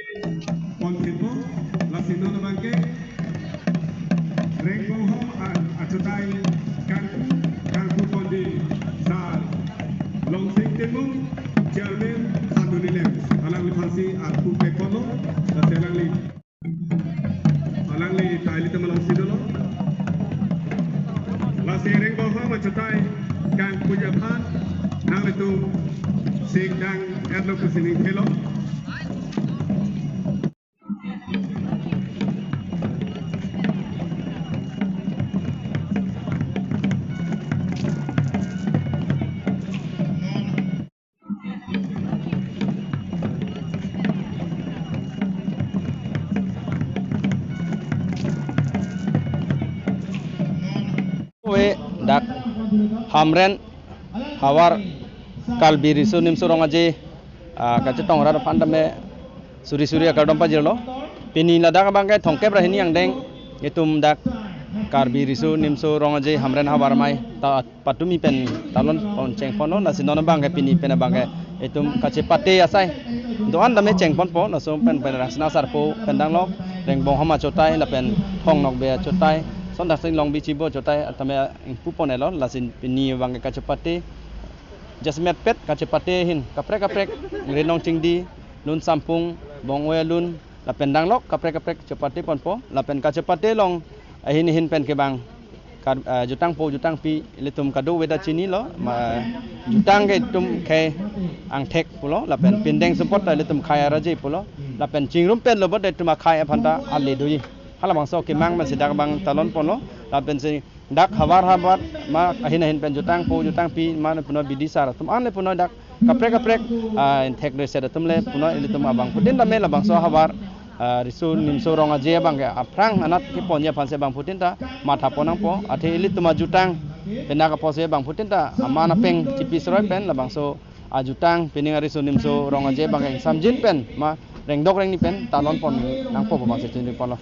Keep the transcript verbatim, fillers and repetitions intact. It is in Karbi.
Pon thepo, lasi non abangke Rengbonghom a-, achotai kangpu, kangpu ponji Sar Longsing Timung, Chairman Khanduni Lams, alangliphansi arpu pekponlo, lasi alangli, alangli ta ilitum alongsi dolo. Lasi Rengbonghom achotai kangpuji aphan nanglitum singdang-etlo pusi ning thelo. Ave dak Hamren havar Karbi Riso Nimso Rong Aje, ah, kachetong rat aphan tame suri suri akardom pajirlo. Pini ladak abangke thomkep ra hini angdeng itum dak Karbi Riso Nimso Rong Aje Hamren havar amei ta patumi pen talon pon chengponlo, lasi non abangke pini pen abangke itum kachepate asai do-an tame chengponpo, laso pen pen Rangsina Sarpo pen danglok, Rengbonghom achotai lapen Thong Nokbe achotai, Sondak Sing Longbi Chibo achotai tame ingpu pon-etlo, lasi pini abangke kachepate jasemet pet kachepate ahin kaprek kaprek Rinong Chingdi, Lun Sampung, Bong-oi alun, lapen danglok kaprek kaprek chepate ponpo, lapen kachepate along ahin ahin pen kevang kar-, ah, jutangpo jutangpi ilitum kadokave ta chinilo, ma jutang ke itum khei angthek pulo, lapen pindeng sumpot ta ilitum khei araje pulo, lapen chingrum pen lo bot itum akhei aphan ta ale doji. Halabangso kemang pensi dak abang talon ponlo, lapensi dak havar havar ma ahin ahin pen jutangpo jutangpi ma punoi bidisar atum an le punoi dak kaprek kaprek, ah, thek reset atum le punoi ilitum abangphutin tame labangso havar, ah, Riso Nimso Rong Aje abangke aphrang anat keponji aphansi abangphutin ta matha pon nangpo, athe ilitum ajutang penang apotsi abangphutin ta aman apeng chipi seroi pen labangso ajutang pining Riso Nimso Rong Aje abangke ingsamjin pen ma rengdok rengni pen talon pon nangpo pu abangsi chingri ponlo.